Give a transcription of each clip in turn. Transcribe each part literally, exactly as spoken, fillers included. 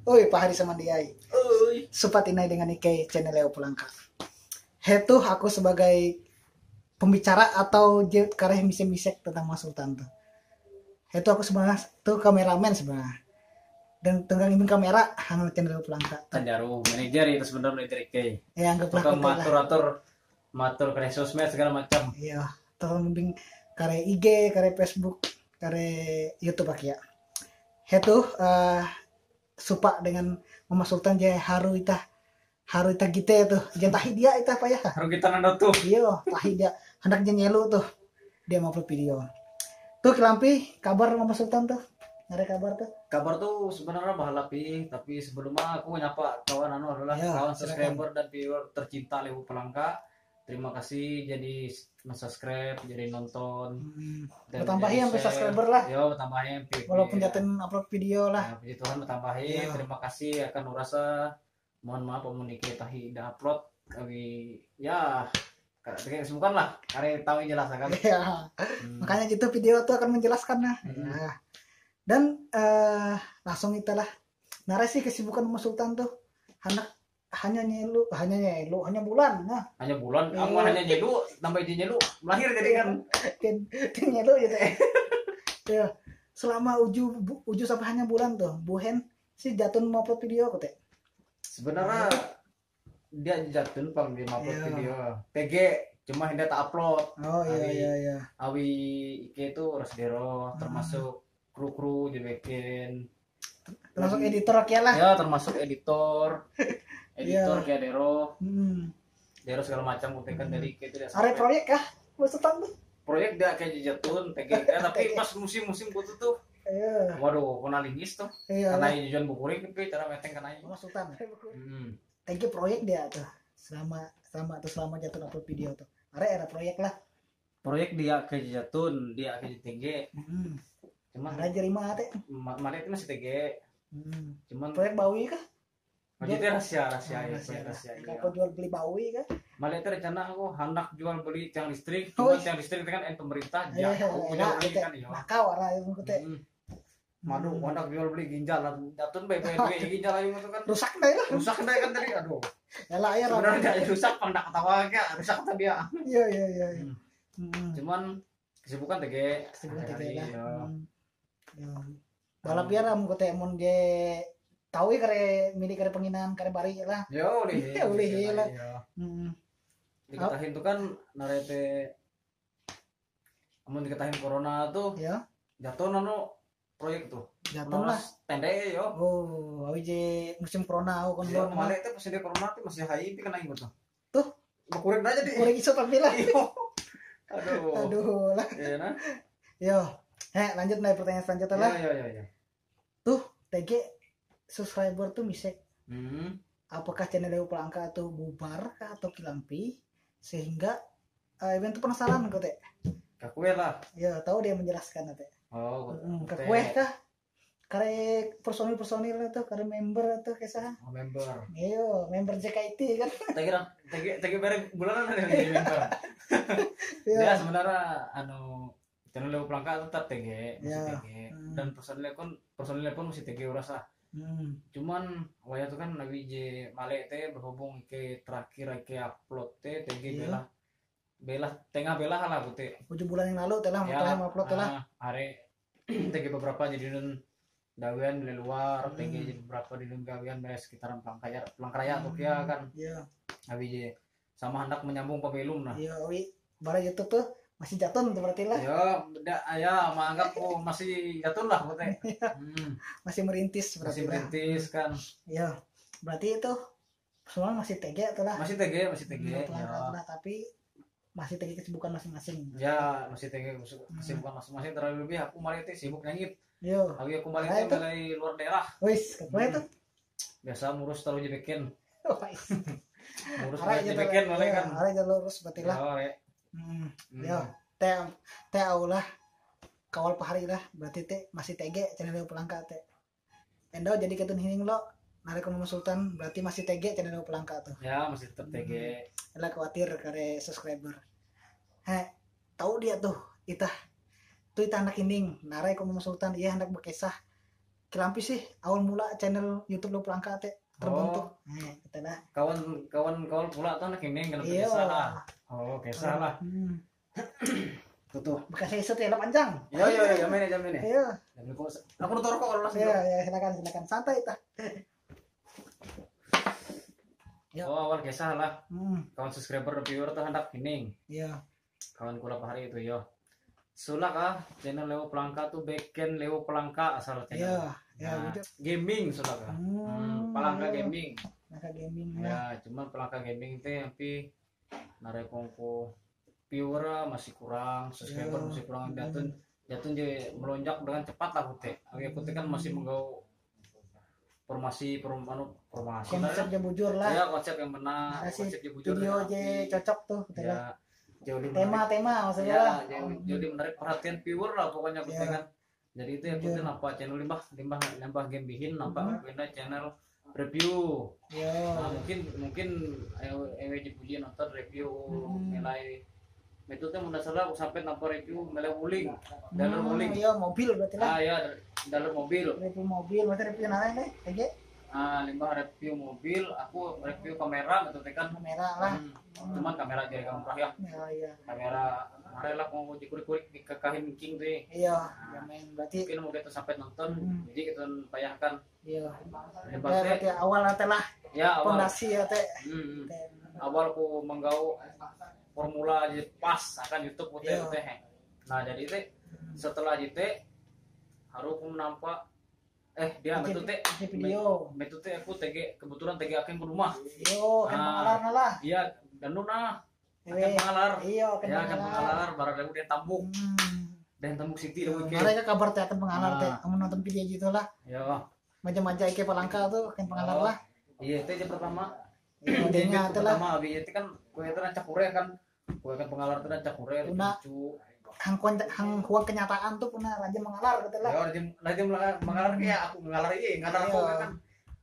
Oi, pahari samandiai. Oi. Supatinai dengan ikei channel Leo Pulangka. Hetoh aku sebagai pembicara atau je kareh misek-misek tentang Mas Sultan tuh. Hetoh aku sebenarnya tuh kameramen sebenarnya. Dan tenggang imbing kamera hang channel Leo Pulangka. Tanjaro, manajer itu sebenarnya manajer ikei. Ya, anggaplah tukang matur-atur, matur kare sosmed segala macam. Iya, tukang imbing kare I G, kare Facebook, kare YouTube aki ya. Hetoh eh, supa dengan Mama Sultan je haru itah, haru itah gite tuh, je tahi dia itah payah. Haru kita nando tuh. Iya, tahi dia. Hendak je nyelo tuh. Dia mau upload video. Tuh Kilampi, kabar Mama Sultan tuh. Ada kabar tuh. Kabar tuh sebenarnya bahala pi, tapi sebelumnya aku nyapa kawan anu adalah kawan subscriber dan viewer tercinta Lewu Pelangka. Terima kasih jadi subscribe, jadi nonton. Hmm. Bertambahi sampai subscriber lah. Yo, bertambahi sampai. Walaupun jaten upload video lah. Ya, puji Tuhan bertambahi. Ya. Terima kasih akan urasa. Mohon maaf amun ikei tahi dah upload. Tapi ya kayak bukan lah. Karena tahu jelas kan. Ya. Hmm. Makanya gitu video tuh akan menjelaskan lah. Hmm. Ya. Dan eh, langsung kita lah. Nara sih kesibukan Mas Sultan tuh. Anak hanya nyelo, hanya nyelo, hanya bulan nah. Hanya bulan, iya. Aku hanya nyelo, tambah aja nyelo, melahir jadi kan. Kan nyelo gitu ya. Ya. Selama uju uju sampai hanya bulan tuh, buhen si jatun mau upload video aku teh. Sebenarnya dia jatun pang dia mau upload video. T G cuma hendak tak upload. Oh iya iya iya. Awi ike itu ras dero termasuk kru-kru je bikin. Termasuk editor oke lah. Ya, termasuk editor. Editor kayak dero. Hmm. Dero segala macam kutekan dari itu dia. Are proyek kah? Maksudnya tuh? Proyek dia kayak jejatun, T G. Tapi pas musim-musim kutu tuh. Iya. Waduh, kena lingis tuh. Iya. Karena ya jajan bukuring tapi cara meteng kena. Maksudnya. Hmm. T G proyek dia tuh. Selama selama tuh selama jatun upload video tuh. Are era proyek lah. Proyek dia kayak jejatun, dia kayak T G. Hmm. Cuman ada jerima teh. Mana itu masih T G. Hmm. Cuman proyek Bawi kah? Masih itu rahasia, rahasia ya, proyek rahasia. Apa jual beli Bawi kah? Malah itu rencana aku hendak jual beli tiang listrik, cuma tiang listrik itu kan en pemerintah, ya, aku punya beli kan ya. Maka wara yang aku teh. Madu, hendak jual beli ginjal lah. Jatun bae bae duit ginjal ayu itu kan. Rusak deh lah. Rusak deh kan tadi, aduh. Ya lah ya. Sebenarnya rusak pang dak ketawa aja, rusak tadi ya. Iya iya iya. Hmm. Cuman kesibukan T G. Kesibukan T G lah. Ya. Balap ya ram kote mon je tahu ya kare milik kare penginan kare bari lah. Ya ulih. Ya ulih lah. Hmm. Dikatahin tuh kan narete amun dikatahin corona tuh ya jatuh nano proyek tuh. Jatuh lah. Tende yo. Oh, awi je musim corona aku kan. Iya, kemarin itu pas dia corona tuh masih high pi kena ingat tuh. Tuh, bakurik aja di. Kurik iso tapi lah. Aduh. Aduh lah. Iya nah. Yo, he lanjut nih pertanyaan selanjutnya lah. Iya iya iya. Tuh, T G subscriber tuh misek. Hmm. Apakah channel Lewu Pelangka tuh bubar kah atau kilampi sehingga uh, event tuh penasaran kok teh. Kakue lah. Ya, tahu dia menjelaskan teh. Oh, hmm, kakue kah? Kare personil-personil itu, kare member itu kisah. Oh, member. Iya, member J K I T kan. Tagi tagi tagi bareng bulanan ada jadi member. Ya sebenarnya anu channel Lewu Pelangka tetap T G, masih T G. Dan personilnya pun personilnya pun masih T G urasa. Hmm. Cuman wayah tuh kan Nabi J Male teh berhubung ke terakhir ke upload teh T G belah belah tengah belah lah putih. Tujuh bulan yang lalu telah ya, upload telah. Hari T G beberapa jadi nun dawian di luar, T G jadi beberapa di nun gawian beres sekitaran Pelangkaya, Pelangkaraya tuh ya kan. Iya. Nabi J sama hendak menyambung pemilu nah. Iya, wi. Bara YouTube tuh masih jatun tuh berarti lah. Ya, beda ya menganggap oh masih jatun lah putih. Hmm. Masih merintis berarti. Masih merintis kan. Ya, berarti itu semua masih T G tuh lah. Masih T G, masih T G. Ya. Tapi masih T G kesibukan masing-masing. Ya, masih T G kesibukan masing-masing terlebih aku mari itu sibuk nyanyi. Yo. Aku aku mari itu mulai luar daerah. Wis, ketemu tuh. Biasa ngurus taruh jebeken. Ngurus taruh jebeken boleh kan. Ada jalur lurus berarti lah. Ya, hmm. Ya, teh teh aulah kawal pahari lah berarti teh masih T G channel Pelangka teh. Endau jadi ketun hining lo narik Mama Sultan berarti masih T G channel Pelangka tuh. Ya, masih tetap T G. Ela khawatir kare subscriber. He, tahu dia tuh, itah. Tuh itah anak hining, narai Mama Sultan ia hendak berkisah. kilau ampie sih awal mula channel YouTube Lewu Palangka te terbentuk. Nah, kata dah. Kawan, kawan, kawan pula tuh anak ini, kenapa? Iya. Kisah lah. Oh, kisah lah. Hmm. Tuh, tuh. Bekas saya setia panjang. Iya, iya, iya, jamin ya, jamin ya. Iya. Jamin kok. Aku nutup rokok kalau langsung. Iya, iya, silakan, silakan. Santai tah. Ya. Oh, awal kisah lah. Hmm. Kawan subscriber, viewer tuh hendak kining. Iya. Kawan kula pahari itu, yo. Sulak ah, channel Lewu Palangka tuh beken Lewu Palangka asal channel. Iya, iya, nah, betul. Gaming sulak ah. Hmm. Hmm, Palangka Gaming. Palangka Gaming, ya. Ya, cuman Palangka Gaming teh tapi narai kongko viewer masih kurang, subscriber masih kurang, jatun, jatun je melonjak dengan cepat lah kute. Awi aku teh kan masih menggawe formasi, form-, anu, formasi lah, konsep ya. Yang bujur lah. Ya, konsep yang benar, konsep yang bujur. Video je cocok tuh, gitu lah. Ya, jauh lebih menarik. Tema-tema maksudnya lah. Ya, jauh, jauh lebih menarik perhatian viewer lah pokoknya kute kan. Jadi itu ya, bujur. Kute napa channel limbah, limbah, limbah game bihin, napa aku pindah channel review. Yo. Nah, mungkin, mungkin ewe, ewe je puji nonton review nilai. Itu teh mun salah aku sampai nampa review mele wuling. Dalam wuling. Iya, mobil berarti lah. Ah, ya, dalam mobil. Review mobil, berarti review naon deh, T G? Ah, limbah review mobil, aku review kamera gitu teh kan. Kamera lah. Hmm. Cuman kamera jadi murah ya. Ya, iya. Kamera, mare lah mau dikurik-kurik di kekahin king tuh. Iya, ya main berarti. Mungkin mau kita sampai nonton, jadi kita bayangkan. Iya. Hebat, berarti awal nanti lah. Ya, awal. Pondasi ya, teh. Hmm. Awal ku menggawe formula aja pas akan YouTube kute teh. Nah, jadi teh setelah itu teh harus ku nampa, eh, dia metu teh, video. Metu teh aku T G, kebetulan T G akan ke rumah. Yo, kan pengalar lah. Iya, dan lu nah. Akan pengalar. Iya, akan pengalar. Barang aku dia tambuk. Hmm. Dan tambuk Siti. Mereka kabar teh akan pengalar teh. Kamu nonton video gitu lah. Ya. Maja-maja ike Palangka tuh akan pengalar lah. Iya, itu aja pertama. Iya, itu pertama, abi itu kan kue itu rancak kure kan. Kue kan pengalar itu rancak kure, lucu. Hang, hang huang kenyataan tuh puna raja mengalar gitu lah. Ya, raja, raja mengalar, ya aku mengalar iya, ngalar aku kan.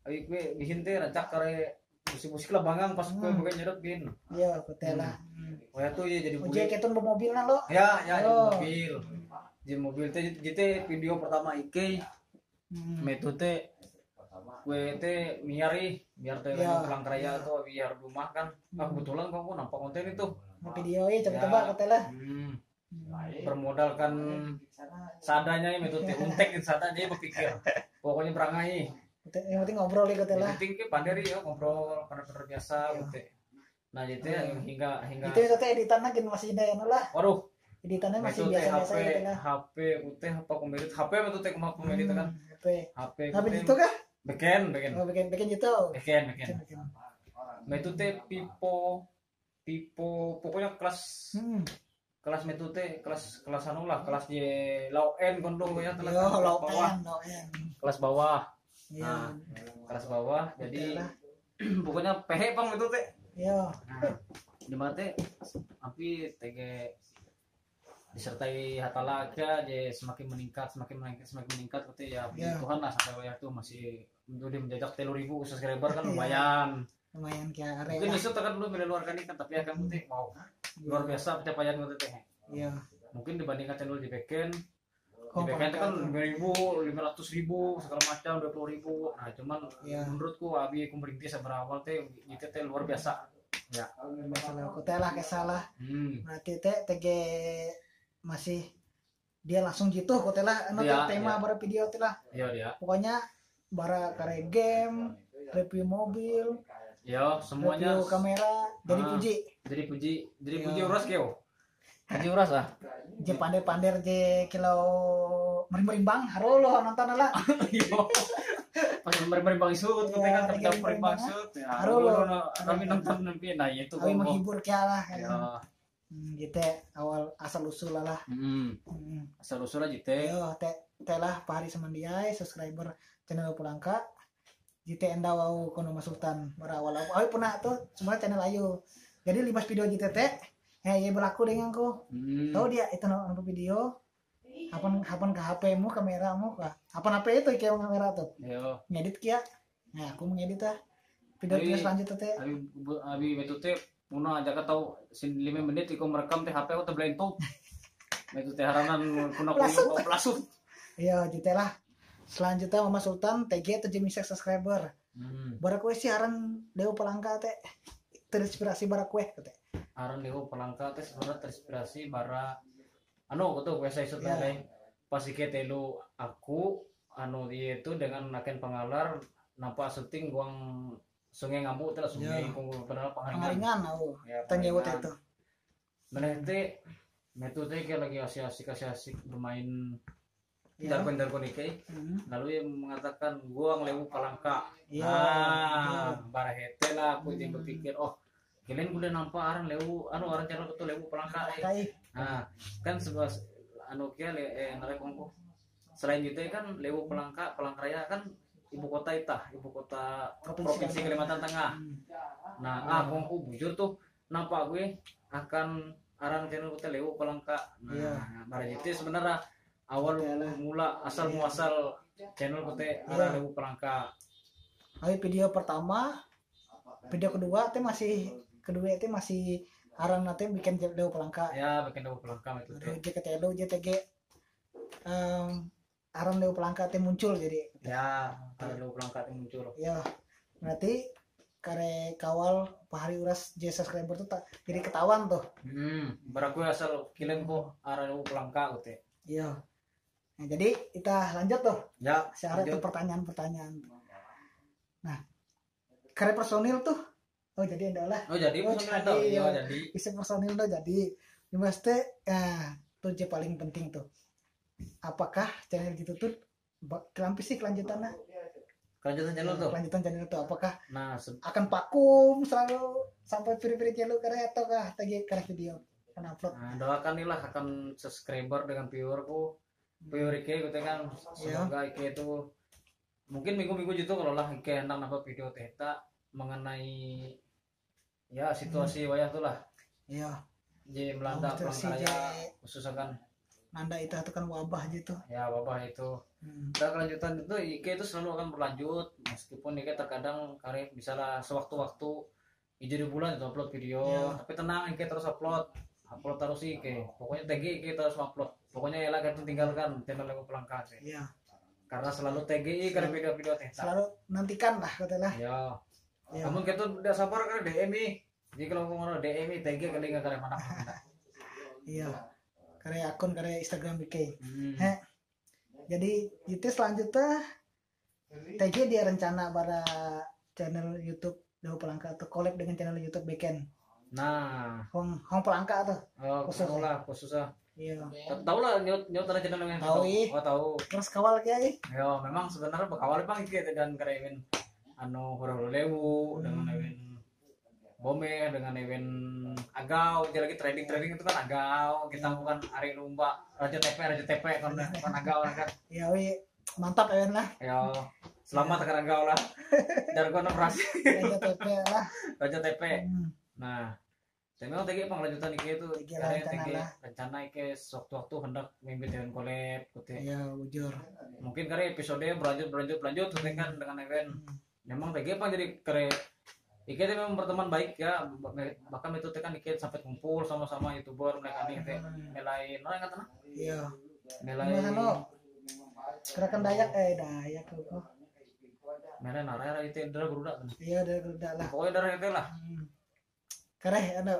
Abi kue bihin teh rancak kare musik-musik lah bangang pas kue bukan nyedot bin. Iya, kute lah. Kue tuh ya jadi buli. Ojek itu bawa mobil nah lo. Ya, ya, jadi mobil. Jadi mobil teh, jadi video pertama ike. Hmm. Metu teh kue teh miar ih, miar teh pulang kerja tuh biar rumah kan. Nah, kebetulan kok aku nampak konten itu. Nah, video ih coba-coba kute lah. Hmm. Bermodalkan sadanya ya metu teh untek sadanya berpikir. Pokoknya berangai. Yang penting ngobrol ih kute lah. Yang penting ke panderi ya ngobrol, panderi biasa kute. Nah, jadi hingga, hingga itu teh editan lagi masih indah ya lah. Waduh. Editannya masih biasa-biasa gitu lah. H P kute apa komedi, H P apa tuh teh kumaha komedi itu kan? H P. H P. Tapi itu kah? Beken, beken. Oh, beken, beken gitu. Beken, beken. Nah, itu teh Pipo, Pipo, pokoknya kelas, kelas metu teh, kelas, kelas anu lah, kelas je low end kondo ya, kelas bawah. Low end. Kelas bawah. Iya. Nah, kelas bawah, jadi pokoknya pehe pang itu teh. Iya. Nah, di mana teh, tapi T G disertai Hatalla aja, je semakin meningkat, semakin meningkat, semakin meningkat, gitu ya. Puji Tuhan lah sampai wayah tuh masih udah menjajak telu ribu subscriber kan lumayan. Lumayan kia are. Mungkin lah. Isu tekan dulu bila luar kan, tapi akan putih, wow. Luar biasa pencapaian gitu teh. Iya. Mungkin dibandingkan channel di beken, di beken itu kan lima ribu, lima ratus ribu, segala macam, dua puluh ribu. Nah, cuman menurutku abi aku merintis berawal teh, itu teh luar biasa. Ya. Masalah aku teh lah, kisah lah. Hmm. Berarti teh T G masih dia langsung gitu, kok teh lah, anu teh tema bara video teh lah. Iya, dia. Pokoknya bara kare game, review mobil, ya, semuanya. Review kamera, jadi puji. Jadi puji, jadi puji uras keo. Puji uras ah. Je pander-pander je kilau merimbang-rimbang, haro lo nonton lah. Iya. Pas merimbang-rimbang isut, iya, kita kan merimbang-rimbang isut. Ya, haro lo. Kami nonton nanti, nah itu. Kami menghibur kia lah. Ya. Hmm, gitu ya, awal asal usul lah. Hmm. Asal usul aja teh. Yo, teh, teh lah, pahari samandiai, subscriber channel Lewu Palangka. Jite endau au kono masutan berawal au. Awi puna tuh semua channel ayu. Jadi limbas video jite teh, ya, ya berlaku denganku. Hmm. Tahu dia itu no, apa video? Hapan, hapan ke H P-mu, kameramu kah? Hapan H P itu kayak kamera tuh. Yo. Ngedit kia. Nah, aku mengedit lah. Video selanjutnya teh. Abi, abi metu teh puna aja ka tahu sin lima menit iko merekam teh H P aku terbelentong. Metu teh haranan puna pelasut. Iya, jite lah. Selanjutnya Mama Sultan, T G tujuh misek subscriber. Hmm. Bara kueh sih aran Lewu Palangka teh terinspirasi bara kueh teh. Aran Lewu Palangka teh sebenarnya terinspirasi bara anu aku tuh biasa isut yeah. Pas ike telu aku anu dia itu dengan naken pangalar nampak syuting guang Sungai Ngambu itu lah sungai yeah. Padahal pangaringan. Pangaringan aku. Ya, pangaringan. Itu. Meneh teh metu teh kayak lagi asik-asik asik-asik bermain Iya. Darkon-darkon ike. Hmm. Lalu ia mengatakan guang Lewu Palangka. Iya. Ah, bara hete lah aku hmm. Berpikir, oh, kalian udah nampak aran Lewu, anu aran channel itu Lewu Palangka. Eh. Nah, kan sebelah anu kia eh narai kongko. Selain itu kan Lewu Palangka, Palangkaraya kan ibu kota itah, ibu kota provinsi, provinsi Kalimantan Tengah. Hmm. Nah, ah kongko bujur tuh nampak gue akan aran channel kita Lewu Palangka. Nah, yeah. Bara itu sebenarnya awal mula asal yeah. Muasal channel kote yeah. Arah Lewu Palangka. Ayo video pertama, video kedua teh masih kedua teh masih aran nanti bikin Lewu Palangka. Ya, bikin Lewu Palangka itu teh. Jadi kita J T G um, aran Lewu Palangka teh muncul jadi. Ya, aran Lewu Palangka teh muncul. Ya, berarti kare kawal pahari uras J subscriber tuh tak jadi ketahuan tuh. Hmm, beraku asal kilen kok aran Lewu Palangka gitu. Iya. Nah, jadi kita lanjut tuh. Ya. Sekarang tuh pertanyaan-pertanyaan. Nah, kare personil tuh. Oh jadi enggak lah. Oh jadi oh, personil jadi, tuh. Iya jadi. Bisa personil tuh jadi. Mas teh, eh, tuh je paling penting tuh. Apakah channel gitu tuh kelampi sih kelanjutannya? Kelanjutan channel tuh. Kelanjutan channel tuh apakah nah, akan vakum selalu sampai piri-piri channel karya ataukah lagi karya video akan upload? Nah, doakan nih lah akan subscriber dengan viewer ku. Viewer Ike gitu kan. Iya. Semoga Ike itu mungkin minggu-minggu gitu kalau lah Ike hendak nambah video teh mengenai ya situasi hmm. Wayah tuh lah. Iya. Jadi melanda perang khususnya kan. Nanda itu tuh kan wabah gitu. Ya wabah itu. Hmm. Dan kelanjutan itu Ike itu selalu akan berlanjut meskipun Ike terkadang karet misalnya sewaktu-waktu hijau bulan itu upload video. Ya. Tapi tenang Ike terus upload. Upload terus Ike. Pokoknya T G Ike terus upload. Pokoknya ya lah kita tinggalkan channel Lewu Palangka sih. Iya. Karena selalu T G I kan video-video teh. Selalu nantikan lah katanya. Ya. Ya. Namun kita udah sabar kan D M I. Jadi kalau aku ngono D M I T G kali nggak ada mana. Iya. Karya akun karya Instagram B K. Hmm. He. Jadi itu selanjutnya T G dia rencana pada channel YouTube Lewu Palangka atau collab dengan channel YouTube Beken. Nah, hong hong Palangka tuh. Oh, khusus lah, khusus lah. Iya. Tahu lah nyut nyut ada channel yang tahu. Oh, tahu. Terus kawal kiai. Ya, memang sebenarnya berkawal bang gitu dan keren anu hura-hura lewu hmm. Dengan Bomeh dengan event agau, dia lagi trading trading itu kan agau, kita bukan hari lomba raja T P raja T P kan kan agau kan. Ya wi mantap event lah. Ya selamat kan agau lah. Jargon operasi. Raja T P lah. Raja T P. Hmm. Nah, saya memang tadi pengelanjutan iki itu rencana iki sewaktu-waktu hendak mimpi dengan collab gitu. Ya bujur. Mungkin kali episode berlanjut berlanjut berlanjut gitu kan dengan event. Hmm. Memang T G apa jadi kere Ike itu memang berteman baik ya, bahkan itu tekan Ike sampai kumpul sama-sama youtuber mereka nih teh melai orang kata nah. Iya. Melai. Gerakan Dayak eh Dayak kok. Mereka nara itu darah berudak kan. Iya darah berudak lah. Pokoknya darah itu lah. Kareh ada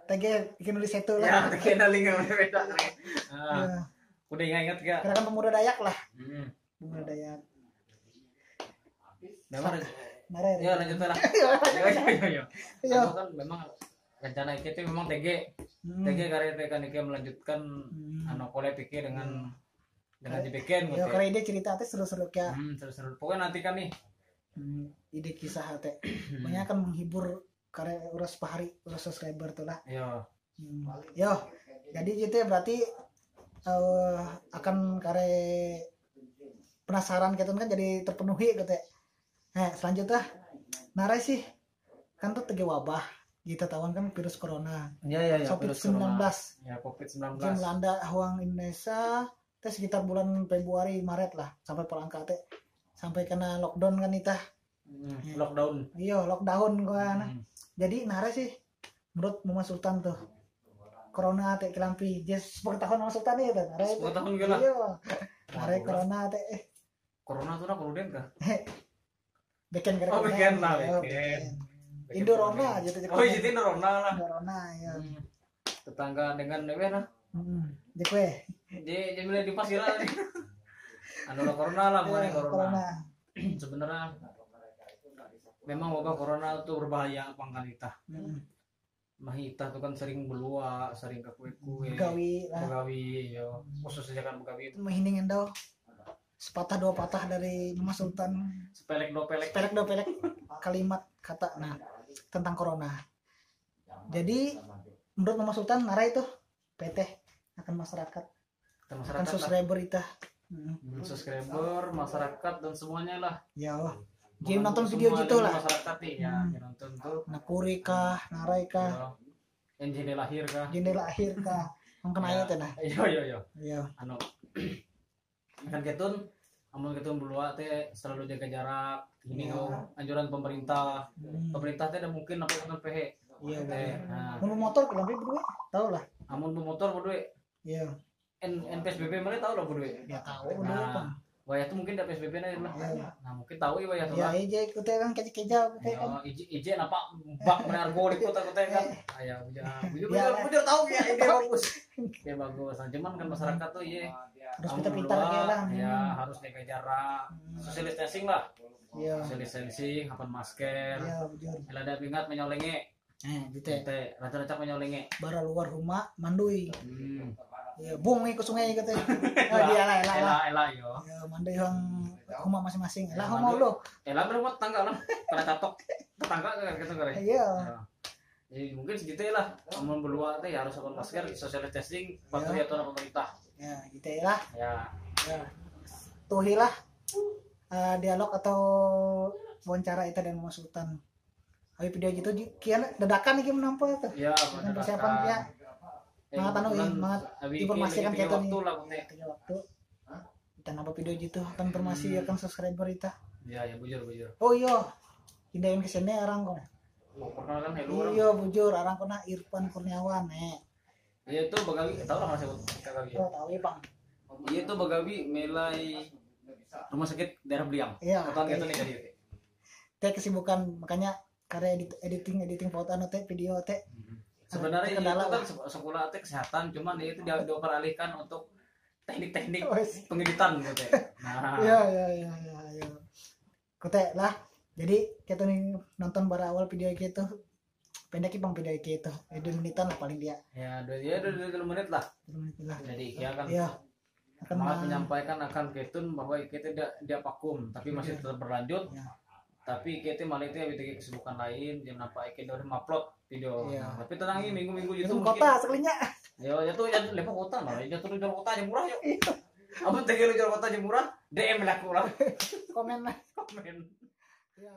T G bikin nulis itu lah. Ya, T G ada link yang beda. Nah, udah ingat-ingat ya. Gerakan pemuda Dayak lah. Hmm. Bunga Dayak. Memang ya lanjutkan lah. Iya iya iya. Iya. Kan memang rencana kita memang T G. Hmm. T G karya T K N I K melanjutkan hmm. Anu kolek pikir dengan hmm. Dengan dibikin. Ya karena ide cerita teh seru-seru kayak. Hmm, seru-seru. Pokoknya nanti kan nih. Hmm, ide kisah teh. Pokoknya akan menghibur karya uras pahari, uras subscriber tuh lah. Iya. Hmm. Yo, jadi gitu ya berarti uh, akan kare penasaran gitu kan jadi terpenuhi gitu ya. Nah, selanjutnya narai sih kan tuh tege wabah kita tahuan kan virus corona. Iya iya iya. Covid sembilan belas. Ya covid sembilan belas. Melanda huang Indonesia teh sekitar bulan Februari Maret lah sampai perangkat teh sampai kena lockdown kan itah. Hmm, lockdown. Iya, lockdown kan. Hmm. Jadi narai sih menurut Mama Sultan tuh corona teh kelampi jes sepuluh tahun Mama Sultan nih kan. Sepuluh tahun gila. Iya. Narai corona teh eh Corona tuh nah, corona kah? Beken gara-gara. Oh, beken lah, beken. Indo Rona aja tuh. Oh, jadi Indo Rona lah. Indo Rona ya. Hmm. Tetangga dengan dewe nah. Hmm. Jadi kue. Jadi jadi mulai di pasir lah. Anu lah corona lah, bukan corona. Sebenarnya memang wabah corona itu berbahaya apa enggak kita. Hmm. Mahita tuh kan sering belua, sering ke kue-kue. Begawi lah. Begawi, yo. Khususnya kan begawi itu. Mahining endau. Sepatah dua patah dari Mama Sultan. Sepelek dua pelek. Sepelek dua pelek kalimat kata nah tentang corona. Jadi menurut Mama Sultan narai tuh P T akan masyarakat akan subscriber itah. Hmm. Subscriber, masyarakat dan semuanya lah. Ya. Jadi nonton video gitu lah. Masyarakat nih ya, hmm. Nonton tuh. Nakuri kah, narai kah? Ya. Yang jendela akhir kah? Jendela akhir kah? Mungkin aja tuh nah. Iya iya iya. Iya. Anu kan ketun, amun ketun belua teh selalu jaga jarak. Ini ya. Anjuran pemerintah. Hmm. Pemerintah teh ada mungkin apa kan pehe. Iya. Nah. Mau motor kalau berdua, tahu lah. Amun bermotor berdua. Iya. N N P S B B mana tahu lah berdua. Ya tahu. Nah, wayah tuh mungkin ada P S B B aja lah. Iya. Nah, mungkin tahu ya wayah tuh. Ya, ije ikut kan kecil kecil gitu kan. Ije ije napa bak mana argo di kota kota kan. Ayo, bujur bujur bujur tahu ya ide bagus. Ya bagus. Nah, cuman kan masyarakat tuh ya harus kita pintar ya lah. Ya harus jaga jarak, hmm. Social distancing lah. Iya. Social distancing, hapan masker. Iya, bujur. Kalau ada ingat menyolenge. Eh, gitu. Teh, rancak-rancak menyolenge. Bara luar rumah mandui. Hmm. Ya, bung ke sungai gitu. Oh, dia lah, lah, lah. Ela, ela, yo. Ya, mandui hong rumah masing-masing. Lah, hong lo. Ela berumah tangga lah. Pernah tatok tetangga kan gitu kan. Iya. Jadi mungkin segitu lah. Amun berluar teh ya harus pakai masker, social distancing, patuhi aturan pemerintah. Ya, gitu lah. Ya. Ya. Tuhilah uh, dialog atau wawancara itu dengan Mas Sultan. Ayo video gitu kian dadakan iki menampa tuh. Ya, dengan persiapan ya. Mangat anu ya, mangat informasi kan kita nih. Waktu lah, waktu. Kita nambah video gitu, akan informasi hmm. Akan subscriber kita. Ya, ya bujur bujur. Oh iya. Pindahin ke sini orang kok. Oh, pernah kan ya, iya bujur, orang kena Irfan Kurniawan eh. Iya tuh bagawi, tahu lah masih kita kali. Oh, tahu ya, Bang. Iya tuh bagawi melai rumah sakit daerah Beliang. Iya. Kota gitu nih tadi. Teh kesibukan makanya karya edit, editing editing foto anu teh video teh. Hmm. Sebenarnya itu kan sekolah teh kesehatan, cuman ya itu dia dioperalihkan untuk teknik-teknik oh, pengeditan gitu. Nah. Iya iya iya iya. Iya. Kote lah. Jadi kita nih nonton bara awal video gitu. Pendek bang video gitu. Eh, dua menitan lah paling dia. Ya, dua ya dua dua menit lah. Dua menit lah. Jadi ya kan. Iya. Akan mau menyampaikan akan ketun bahwa kita tidak dia vakum tapi masih tetap berlanjut. Ya. Tapi kita malah itu ya kesibukan lain, jam nampak ikan dari upload video. Iya. Nah, tapi tenang ini minggu-minggu itu. Minggu kota sekalinya. Ya, ya tuh ya lepas kota lah, ya tuh jual kota aja murah yuk. Iya. Apa teh kalau jual kota aja murah? D M lah kurang. Komen lah. Komen. Ya.